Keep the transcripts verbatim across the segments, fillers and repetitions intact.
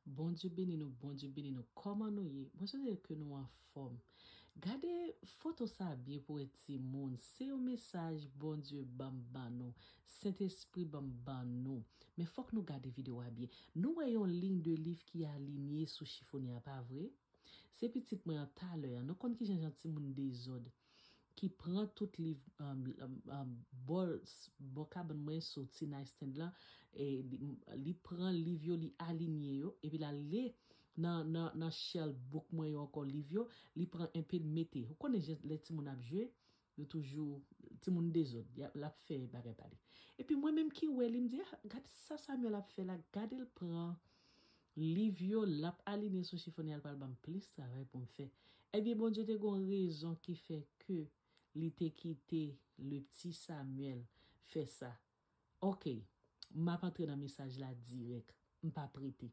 Bondye beni nou, Bondye beni nou. Kòman nou ye? Mwen swete ke nou anfòm. Gade foto sa byen pou wè timoun. Se yon mesaj Bondye ban m ban nou. Sentespri ban m ban nou. Men fòk nou gade videyo a byen. Nou wè yon liy de liv ki alinye sou chifonye a, pa vre? Se pitit mwen an talè an. Nou konn kijan jan timoun dezòd. Ki pran tout liv um, um, um, bò, bò kabann mwen sou ti nightstand lan. E li, li pran liv yo, li alinye yo. Epi l ale nan, nan, nan shelf book mwen yo ankò, liv yo. Li pran enpe, l mete. Ou konnen jan lè timoun ap jwe, yo toujou, timoun dezòd, y ap, l ap fè bagay pa li. Epi mwen menm ki wè li, m di, ah, gad sa Samuel ap fè la, gade l pran liv yo, l ap alinye sou chifonye a, l pral ban m plis travay pou m fè. Ebyen, Bondye te gon rezon ki fè ke li te kite le ti Samuel fè sa. Ok, m ap antre nan mesaj la dirèk. M pa prete.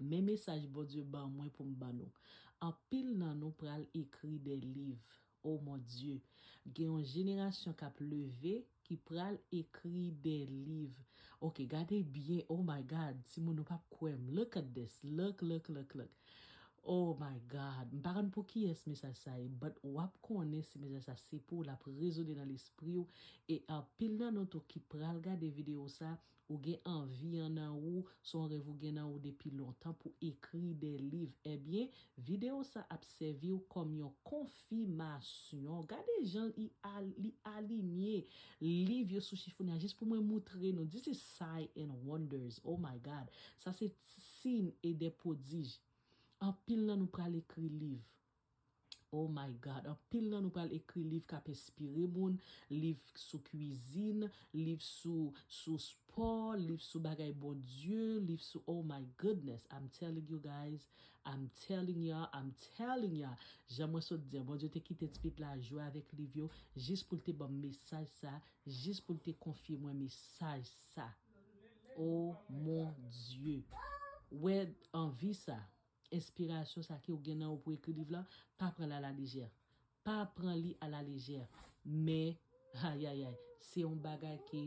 Men mesaj Bondye ban mwen pou m ban nou. Anpil nan nou pral ekri de liv. Oh mon Dieu. Gen yon jenerasyon k ap leve ki pral ekri de liv. Ok, gade byen. Oh my God. Timoun, nou p ap kwè m. Look at this. Look, look, look, look. Oh my God. M pa konn pou kiyès mesaj sa ye, but w ap konnen si mesaj sa se pou w, l ap rezone nan lespri w. E anpil nan nou tou ki pral gade videyo sa, ou gen anvi an nan ou, se yon rèv ou gen nan ou depi lontan pou ekri de liv. Ebyen, videyo sa ap sèvi w kòm yon konfimasyon. Gade jan li, al, li alinye liv yo sou chifonye a, jis pou mwen moutre nou. This is sign and wonders. Oh my God. Sa se siy e de pwodij. Anpil nan nou pral ekri liv. Oh my God. Anpil nan nou pral ekri liv k ap enspire moun, liv sou kwizin, liv sou, sou spò, liv sou bagay Bondye, liv sou, oh my goodness. I'm telling you guys, I'm telling y'all, I'm telling y'all. Jan mwen sot di an, Bondye te kite ti pitit la jwe avèk liv yo, jis pou l te ban m mesaj sa, jis pou l te konfye mwen mesaj sa. Oh mon Dieu. Wè anvi sa. Enspirasyon sa ke w gen nan ou pou ekri liv la, pa pran l alalejè. Pa pran li alalejè. Men, ayayay, se yon bagay ke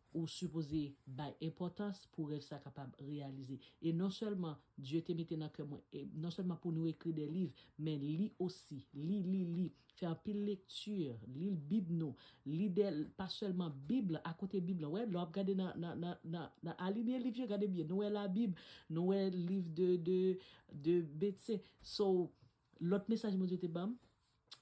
ou sipoze bay enpòtans pou rèv sa kapab reyalize. E non sèlman Dye te mete nan kè mwen, e non sèlman pou nou ekri de liv, men li osi, li, li, li. Fè anpil lekti, li Bib nou, li de, pa sèlman Bib la, akote Bib la. Wè, lè w ap gade nan, nan, nan, nan, nan alinye liv yo, gade byen. Nou wè Labib, nou wè liv de, de, de medsen. So, lòt mesaj Bondye te ban m,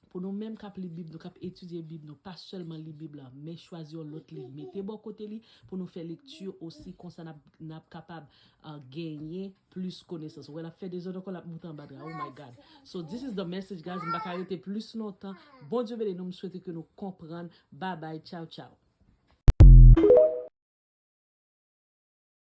pou nou menm k ap li Bib nou, k ap etidye Bib nou, pa sèlman li Bib la, men chwazi yon lòt liv, mete bò kote li pou nou fè lekti osi, konsa n ap, n ap kapab uh, genyen plis konesans. Ou wè, l ap fè dezòd ankò, l ap moute anba dra. Oh my God. So, this is the message, guys. M pa ka rete plis lontan. Bondye beni nou. M swete ke nou konprann. Bye bye. Tchaw, tchaw.